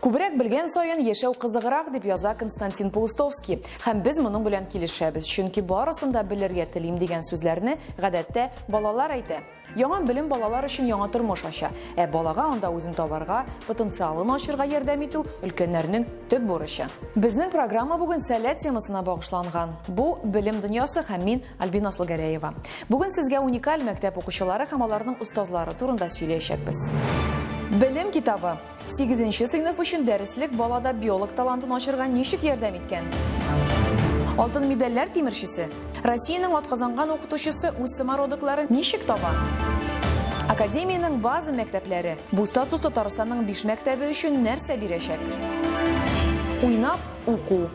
Күбрәк белгән саен яшәү кызыграк, дип яза Константин Паустовский. Һәм без моның белән килешәбез, чөнки барысын да белергә телим дигән сүзләрне, гадәттә, балалар әйтә. Яңа белем балалар өчен яңа тормыш ача. Ә балага анда үзен табарга, потенциалын ачырга ярдәм итү, өлкәннәрнең төп бурычы. Безнең программа бүген сәләт темасына багышланган. Бу, Белем дөньясы һәм мин, Альбина Асылгәрәева. Бүген сезгә уникаль мәктәп укучылары һәм аларның остазлары турында сөйләячәкбез. Белем китабы. Сигезенче сыйныф өчен дәреслек балада биолог талантын ачырга ничек ярдәм иткән? Алтын медальләр тимерчесе. Россиянең атказанган укытучысы үз самородокларын ничек таба? Академиянең база мәктәпләре. Бу статус Татарстанның биш мәктәбе өчен нәрсә бирәчәк? Уйнап уку.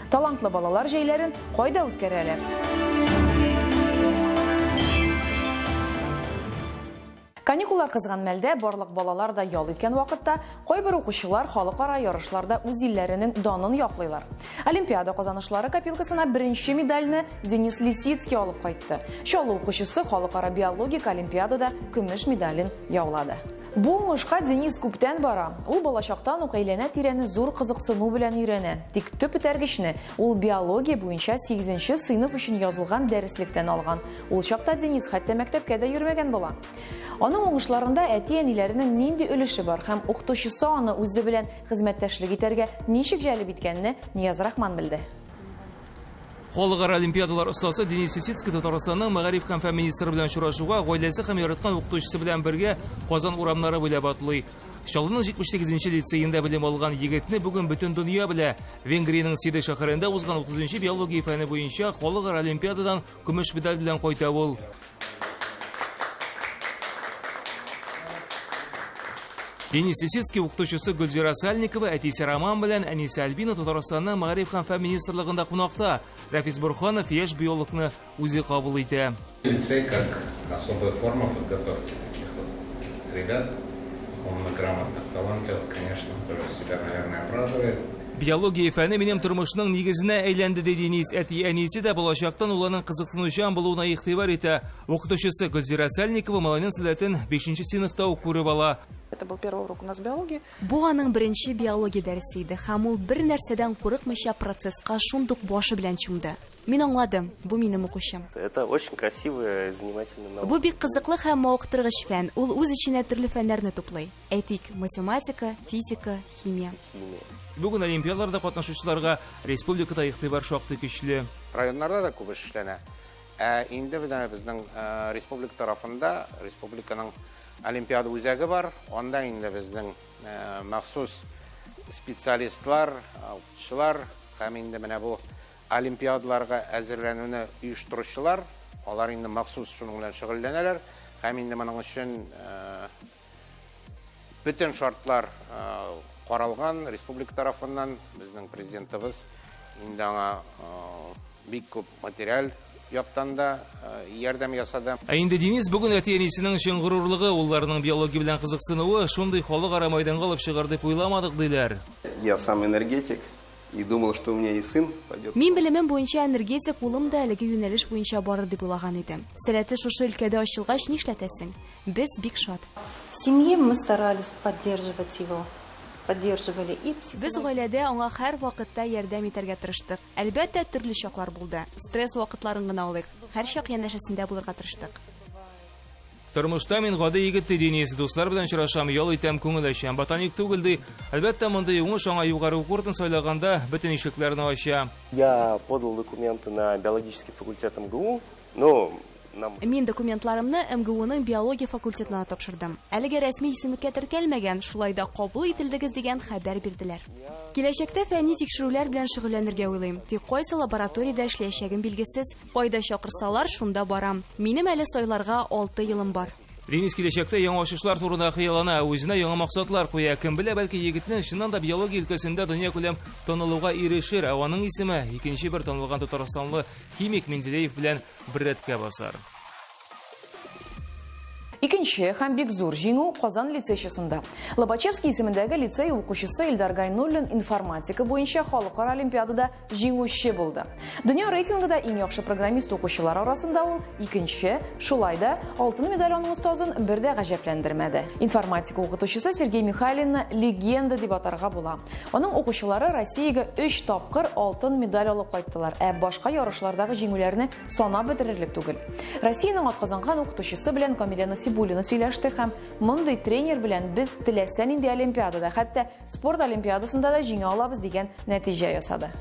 Талантлы балалар җәйләрен кайда үткәрәләр? Каникуллар кызган мәлдә, барлык балалар да ял иткән вакытта, кайбер укучылар халыкара ярышларда үз илләренең данын яклыйлар. Олимпиада казанышлары копилкасына беренче медальне Денис Лисицкий алып кайтты. Чаллы укучысы халыкара биологик олимпиадада көмеш медален яулады. Бу уңышка Денис күптән бара. Ул балачактан ук әйләнә-тирәне зур кызыксыну белән өйрәнә. Тик төп этәргечне ул биология буенча сигезенче сыйныф өчен язылган дәреслектән алган. Ул чакта Денис хәтта мәктәпкә дә йөрмәгән була. Аның уңышларында әти-әниләренең нинди өлеше бар һәм укытучысы аны үзе белән хезмәттәшлек итәргә ничек җәлеп иткәнне Нияз Рахман белде. Халыкара олимпиадалар остасы Денис Лисицкий Татарстанның мәгариф һәм фән министры белән очрашуга гаиләсе һәм яраткан укытучысы белән бергә Казан урамнары буйлап атлый. Чаллының 78 нче лицеенда белем алган егетне бүген бөтен дөнья белә. Венгриянең Сиде шәһәрендә узган 30 нчы биология фәне буенча халыкара олимпиададан көмеш медаль белән кайта ул. Денис Лисицкий укытучысы Гөлзира Сальникова, әтисе Роман белән әнисе Альбина Татарстанның мәгариф һәм фән министрлыгында кунакта. Рәфис Борханов яшь биологны үзе кабул итә. Лицей как особая форма подготовки таких вот ребят, умно, грамотных, талантливых, конечно, тоже себя, наверное, оправдывает. Биология фәне минем тормышның нигезенә әйләнде, ди Денис. Әти-әнисе дә балачактан ул аның кызыксынучан булуына игътибар итә. Укытучысы Гөлзирә Сальникова малайның сәләтен бишенче сыйныфта ук күреп ала. Это был первый урок у нас биологии. Бу аның беренче биология дәресе иде һәм ул бернәрсәдән курыкмыйча процесска шундук башы белән чумды. Мин аңладым, бу минем укучым. Это очень красивая и занимательная наука. Бу бик кызыклы һәм мавыктыргыч фән, ул үз эченә төрле фәннәрне туплый. Әйтик, математика, физика, химия. Химия. Бүген олимпиадаларда катнашучыларга республикада игътибар шактый көчле. Районнарда да күп эш эшләнә. Ә инде менә безнең республика тарафында республиканың олимпиада үзәге бар. Анда инде безнең махсус специалистлар, укытучылар һәм инде менә бу олимпиадаларга әзерләнүне оештыручылар, алар инде махсус шуның белән шөгыльләнәләр һәм инде моның өчен бөтен шартлар каралган республика тарафыннан. Безнең президентыбыз инде аңа бик күп материаль яктан да ярдәм ясады. Ә инде Денис бүген әти-әнисенең чын горурлыгы, улларының биология белән кызыксынуы шундый халыкара мәйданга алып чыгар дип уйламадык, диләр. Я сам энергетик и думал, что у меня и сын пойдет. Мин белемем буенча энергетик, улым да әлеге юнәлеш буенча барыр дип уйлаган идем. Сәләте шушы өлкәдә ачылгач, нишләтәсең? Без бик шат. В семье мы старались поддерживать его, поддерживали и Без гаиләдә аңа һәрвакытта ярдәм итәргә тырыштык. Әлбәттә, төрле чаклар булды. Стресс вакытларын гына алыйк. Һәрчак янәшәсендә булырга тырыштык. Тормышта мин гади егет, ди Денис. Дуслар белән очрашам, ял итәм, күңел ачам. Ботаник түгел, ди. Әлбәттә, мондый уңыш аңа югары уку йортын сайлаганда бөтен ишекләрне ача. Я подал документы на биологический факультет МГУ, но нам Мин документларымны МГУның биология факультетына тапшырдым. Әлегә рәсми исемлеккә теркәлмәгән, шулай да кабул ителдегез дигән хәбәр бирделәр. Киләчәктә фәнни тикшерүләр белән шөгыльләнергә уйлыйм. Тик кайсы лабораториядә эшләячәгем билгесез. Кайда чакырсалар, шунда барам. Минем әле сайларга алты елым бар. Денис киләчәктә яңа ачышлар турында хыяллана, үзенә яңа максатлар куя. Кем белә, бәлки егетнең чыннан да биология өлкәсендә дөньякүләм танылуга ирешер, ә аның исеме икенче бер танылган татарстанлы химик Менделеев белән бер рәткә басар. Икенче һәм бик зур җиңү Казан лицейчысында. Лобачевский исемендәге лицей укучысы Илдар Гайнуллин информатика буенча халыкара олимпиадада җиңүче булды. Дөнья рейтингында иң яхшы программист укучылар арасында ул икенче, шулай да алтын медаль аның остазын бер дә гаҗәпләндермәде. Информатика укытучысы Сергей Михайлинны легенда дип атарга була. Аның укучылары Россиягә өч тапкыр алтын медаль алып кайттылар, ә башка ярышлардагы җиңүләрне санап бетерерлек түгел. Россиянең атказанган укытучысы белән Камилә Насибуллина сөйләште һәм мондый тренер белән без теләсә нинди олимпиадада, хәтта спорт олимпиадасында да җиңә алабыз дигән нәтиҗә ясады.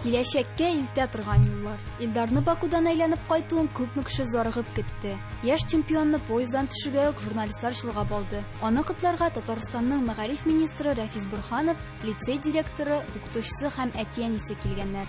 Киләчәккә илтә торган юллар. Илдарны Бакудан әйләнеп кайтуын күпме кеше зарыгып көтте. Яшь чемпионны поезддан төшүгә үк журналистлар чолгап алды. Аны котларга Татарстанның мәгариф министры Рәфис Борһанов, лицей директоры, укытучысы һәм әти-әнисе килгәннәр.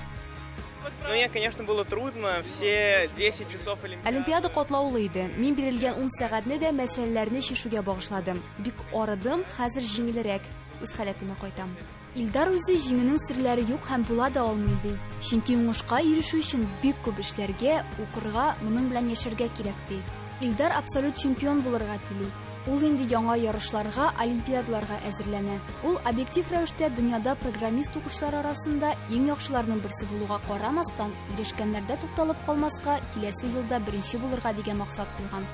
Ну, мне, конечно, было трудно. Все 10 часов Олимпиады. Олимпиада катлаулы иде. Мин бирелгән 10 сәгатьне дә мәсьәләләрне чишүгә багышладым. Бик арыдым, хәзер җиңелрәк. Үз халәтемә кайтам. Илдар үзе җиңүнең серләре юк һәм була да алмый ди. Чөнки уңышка ирешү өчен бик күп эшләргә, укырга, моның белән яшәргә кирәк ди. Илдар абсолют чемпион булырга тели. Ул инде яңа ярышларга, олимпиадаларга әзерләнә. Ул объектив рәвештә дөньяда программист укучылар арасында иң яхшыларның берсе булуга карамастан, ирешкәннәрдә тукталып калмаска, киләсе елда беренче булырга дигән максат куйган.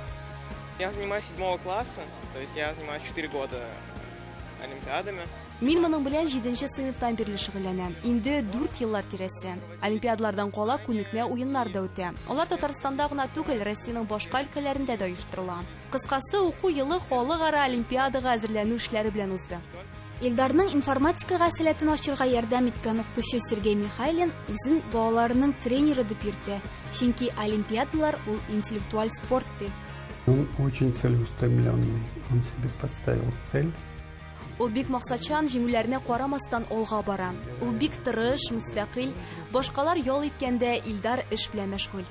Я занимаюсь седьмого класса, то есть я занимаюсь 4 года олимпиадами. Мин моның белән 7 сыйныфтан бирле шөгыльләнәм. Инде 4 еллар тирәсе. Олимпиадалардан кала күнекмә уеннар да үтә. Алар Татарстанда гына түгел, Россиянең башка өлкәләрендә дә оештырыла. Кыскасы, уку елы халыкара олимпиадага әзерләнү эшләре белән узды. Илдарның информатикага сәләтен ачырга ярдәм иткән укытучы Сергей Михайлин үзен балаларының тренеры дип йөртә. Чөнки олимпиадалар ул интеллектуаль спорт ди. Он очень целеустремленный. Он себе поставил цель. Ул бик максатчан, җиңүләренә карамастан алга бара. Ул бик тырыш, мөстәкыйль. Башкалар ял иткәндә Илдар эш белән мәшгуль.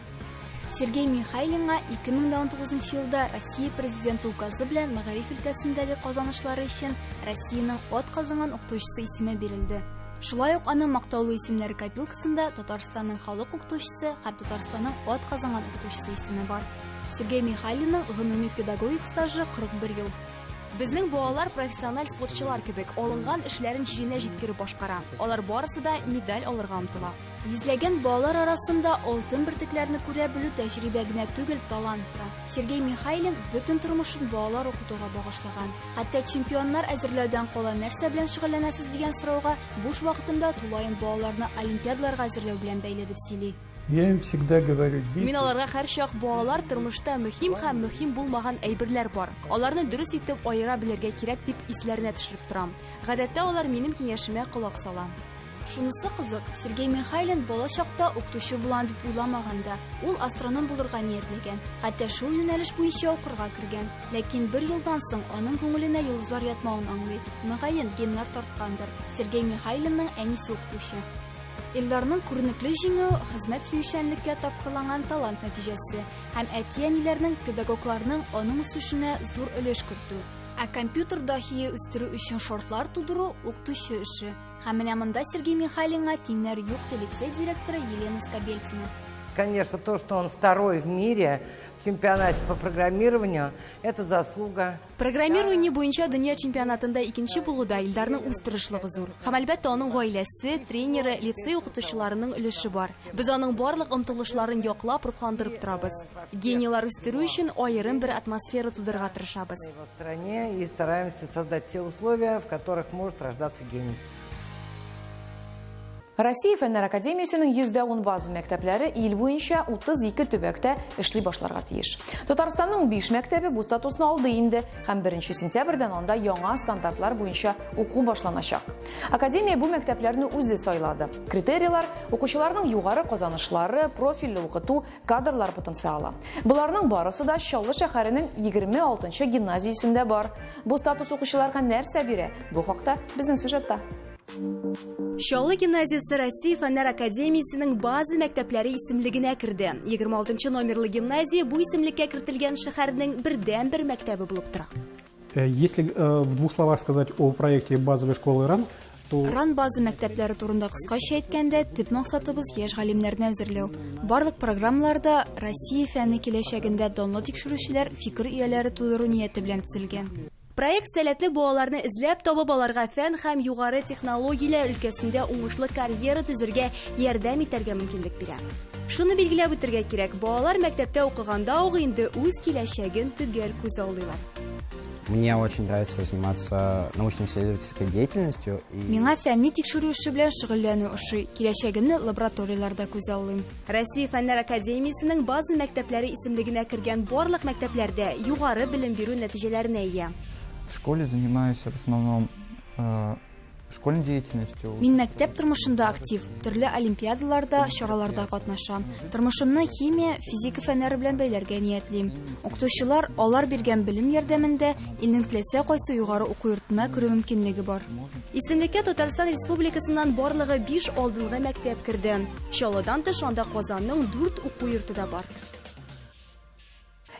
Сергей Михайлинга 2019 елда Россия Президенты указы белән мәгариф өлкәсендәге казанышлары өчен Россиянең атказанган укытучысы исеме бирелде. Шулай ук аның мактаулы исемнәре копилкасында Татарстанның халык укытучысы һәм Татарстанның атказанган укытучысы исеме бар. Сергей Михайлинның гомуми педагогик стажы 41 ел. Безнең балалар профессиональ спортчылар кебек, алынган эшләрен җиренә җиткереп башкара. Алар барысы да медаль алырга омтыла. Йөзләгән балалар арасында алтын бөртекләрне күрә белү тәҗрибә генә түгел, талант та. Сергей Михайлин бөтен тормышын балалар укытуга багышлаган. Хәтта чемпионнар әзерләүдән кала нәрсә белән шөгыльләнәсез дигән сорауга буш вакытымда тулаем балаларны олимпиадаларга әзерләү белән бәйле дип сөйли. Я им всегда говорю, дети... Мин аларга һәрчак балалар тормышта мөһим һәм мөһим булмаган әйберләр бар. Аларны дөрес итеп аера белергә кирәк дип исләренә төшереп торам. Гадәттә алар минем киңәшемә колак сала. Шунысы кызык, Сергей Михайлин бала чакта укытучы булам дип уйламаган да. Ул астроном булырга ниятләгән. Хәтта шул юнәлеш буенча укырга кергән. Ләкин бер елдан соң аның күңеленә йолдызлар ятмавын аңлый. Мөгаен, геннар тарткандыр. Сергей Михайлинның әнисе укытучы. Илдарның күренекле җиңүе хезмәт сөючәнлеккә тапкырланган талант нәтиҗәсе һәм әти-әниләрнең, педагогларның аның үсешенә зур өлеш кертү. Ә компьютер даһие үстерү өчен шартлар тудыру укытучы эше. Һәм менә монда Сергей Михайлинга тиңнәр юк, ди лицей директоры Елена Скобельцина. Конечно, то, что он второй в мире в чемпионате по программированию, это заслуга. Программирование буенча дөнья чемпионатында икенче булуда Илдарның үз тырышлыгы зур. Һәм әлбәттә аның гаиләсе, тренеры, лицей укытучыларының өлеше бар. Без аның барлык омтылышларын яклап, рухландырып торабыз. Генийлар үстерү өчен аерым бер атмосфера тудырырга тырышабыз. В стране и стараемся создать все условия, в которых может рождаться гений. Россия Фәннәр академиясенең 110 база мәктәпләре ил буенча 32 төбәктә эшли башларга тиеш. Татарстанның 5 мәктәбе бу статусны алды инде һәм 1 сентябрьдән анда яңа стандартлар буенча уку башланачак. Академия бу мәктәпләрне үзе сайлады. Критерийлар укучыларның югары казанышлары, профильле укыту, кадрлар потенциалы. Боларның барысы да Чаллы шәһәренең 26 гимназиясендә бар. Бу статус укучыларга нәрсә бирә? Бу хакта безнең сюжетта. Чаллы гимназиясе Россия Фәннәр академиясенең база мәктәпләре исемлегенә керде. 26 номерлы гимназия бу исемлеккә кертелгән шәһәрнең бердәнбер мәктәбе булып тора. Если в двух словах сказать о проекте базовой школы РАН, РАН база мәктәпләре турында кыскача әйткәндә, төп максатыбыз яшь галимнәрне әзерләү. Барлык программалар да Россия фәне киләчәгендә данлы тикшерүчеләр, фикер ияләре тудыру нияте белән төзелгән. Проект сәләтле балаларны эзләп табып, аларга фән һәм югары технологияләр өлкәсендә уңышлы карьера төзергә ярдәм итәргә мөмкинлек бирә. Шуны билгеләп үтергә кирәк, балалар мәктәптә укыганда ук инде үз киләчәген төгәл күзаллыйлар. Мне очень нравится заниматься научно-исследовательской деятельностью. И... Миңа фәнни тикшерү эше белән шөгыльләнү ошый. Киләчәгемне лабораторияләрдә күзаллыйм. Россия Фәннәр академиясенең база мәктәпләре исемлегенә кергән барлык мәктәпләр дә югары белем бирү нәтиҗәләренә ия. В школе занимаюсь в основном э, школьной деятельностью. Мин мәктәп тормышында актив, төрле олимпиадаларда, чараларда катнашам. Тормышымны химия, физика фәннәре белән бәйләргә ниятлим. Укытучылар, алар биргән белем ярдәмендә илнең теләсә кайсы югары уку йортына керү мөмкинлеге бар. Исемлеккә Татарстан Республикасыннан барлыгы 5 алдынгы мәктәп керде. Чаллыдан тыш анда Казанның 4 уку йорты да бар.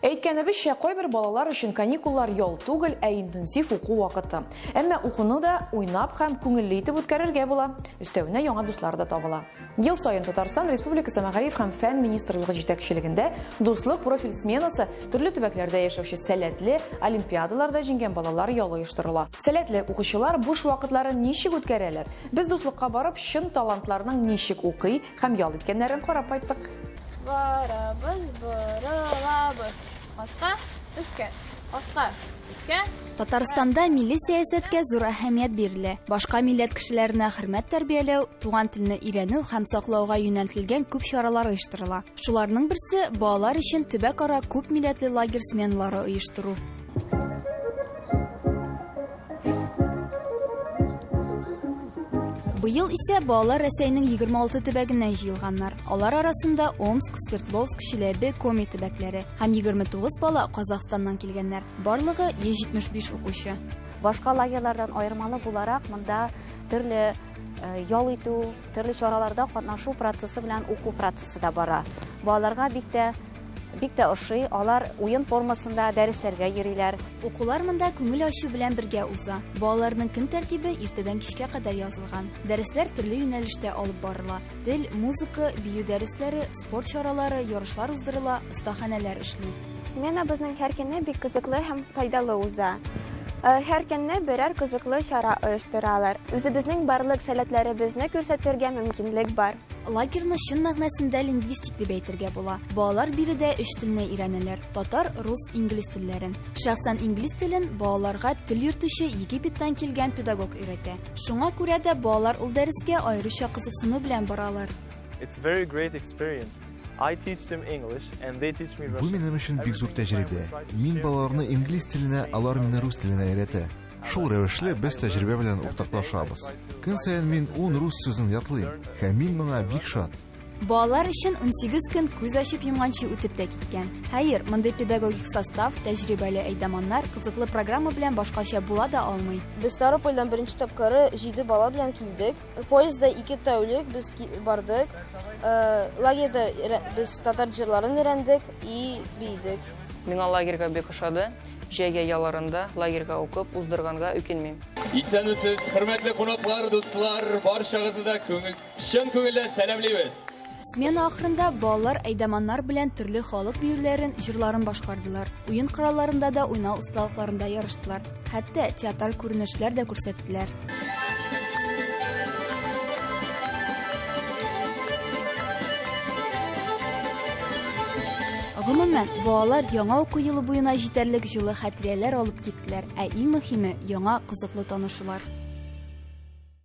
Әйткәнебезчә, кайбер балалар өчен каникуллар ял түгел, ә интенсив уку вакыты. Әмма укуны да уйнап һәм күңелле итеп үткәрергә була. Өстәвенә яңа дуслар да табыла. Ел саен Татарстан Республикасы Мәгариф һәм фән министрлыгы җитәкчелегендә Дуслык профиль сменасы төрле төбәкләрдә яшәүче сәләтле, олимпиадаларда җиңгән балалар ялы оештырыла. Сәләтле укучылар буш вакытларын ничек үткәрәләр? Без Дуслыкка барып, чын талантларның ничек укый һәм ял иткәннәрен карап кайттык. Барабыз, борылабыз. Аска, өскә, аска, өскә. Татарстанда милли сәясәткә зур әһәмият бирелә. Башка милләт кешеләренә хөрмәт тәрбияләү, туган телне өйрәнү һәм саклауга юнәлтелгән күп чаралар оештырыла. Шуларның берсе, балалар өчен төбәкара күп милләтле лагерь сменалары оештыру. Быел исә балалар Рәсәйнең 26 төбәгеннән җыелганнар. Алар арасында Омск, Свердловск, Чиләбе, Коми төбәкләре һәм 29 бала Казахстаннан килгәннәр. Барлыгы 175 укучы. Башка лагерьлардан аермалы буларак, монда төрле э, ял итү, төрле чараларда катнашу процессы белән уку процессы да бара. Балаларга бик тә бик тә ошый, алар уен формасында дәресләргә йөриләр. Укулар монда күңел ачу белән бергә уза. Балаларның көн тәртибе иртәдән кичкә кадәр язылган. Дәресләр төрле юнәлештә алып барыла. Тел, музыка, бию дәресләре, спорт чаралары, ярышлар уздырыла, остаханәләр эшли. Смена безнең һәр көнне бик кызыклы һәм файдалы уза. Э, һәр көнне берәр кызыклы чара оештыралар. Үзебезнең барлык сәләтләребезне күрсәтергә мөмкинлек бар. Лагерьны чын мәгънәсендә лингвистик дип әйтергә була. Балалар биредә өч телне өйрәнәләр: татар, рус, инглиз телләрен. Шәхсән инглиз телен балаларга тел йөртүче Египеттан килгән педагог өйрәтә. Шуңа күрә дә балалар ул дәрескә аеруча кызыксыну белән баралар. It's very great experience. I teach them English and they teach me Бу Russian. минем өчен бик зур тәҗрибә. Мин балаларны инглиз теленә, алар мине рус теленә өйрәтә. Шул рәвешле без тәҗрибә белән уртаклашабыз. Көн саен мин 10 рус сүзен ятлыйм, һәм мин моңа бик шат. Балалар өчен 18 көн күз ачып йомганчы үтеп тә киткән. Хәер, мондый педагогик состав, тәҗрибәле әйдаманнар кызыклы программа белән башкача була да алмый. Без Ставропольдән беренче тапкыры 7 бала белән килдек. Поездда 2 тәүлек без бардык. Э, лагерьда без татар җырларын өйрәндек и биедек. Миңа лагерьга бик ошады. Җәйге ялларында лагерьга укып уздырганга үкенмим. Исәнмесез, хөрмәтле кунаклар, дуслар, барчагызны да күңел, чын күңелдән сәламлибез. Смена ахырында балалар әйдаманнар белән төрле халык биюләрен, җырларын башкардылар. Уен коралларында да уйнау осталыкларында ярыштылар. Хәтта театраль күренешләр дә күрсәттеләр. Гомумән, балалар яңа уку елы буена җитәрлек җылы хатирәләр алып киттеләр, ә иң мөһиме, яңа кызыклы танышулар.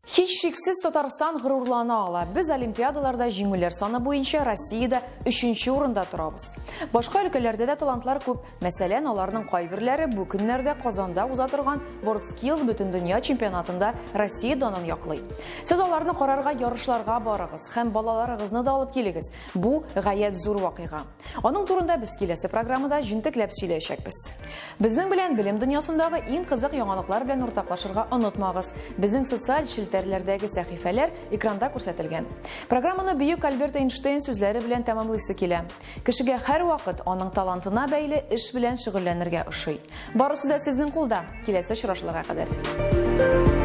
Һичшиксез Татарстан горурлана ала. Без олимпиадаларда җиңүләр саны буенча Россиядә өченче урында торабыз. Башка өлкәләрдә дә талантлар күп. Мәсәлән, аларның кайберләре бу көннәрдә Казанда уза торган WorldSkills Бөтендөнья чемпионатында Россия данын яклый. Сез аларны карарга ярышларга барыгыз һәм балаларыгызны да алып килегез. Бу гаять зур вакыйга. Аның турында без киләсе программада җентекләп сөйләячәкбез. Безнең белән белем дөньясындагы иң кызык яңалыклар белән уртаклашырга онытмагыз. Безнең социаль челтәрләрдәге сәхифәләр экранда күрсәтелгән. Программаны бөек Альберт Эйнштейн сүзләре белән тәмамлыйсы килә. Кешегә һәрвакыт аның талантына бәйле эш белән шөгыльләнергә ошый. Барысы да сезнең кулда. Киләсе очрашуларга кадәр.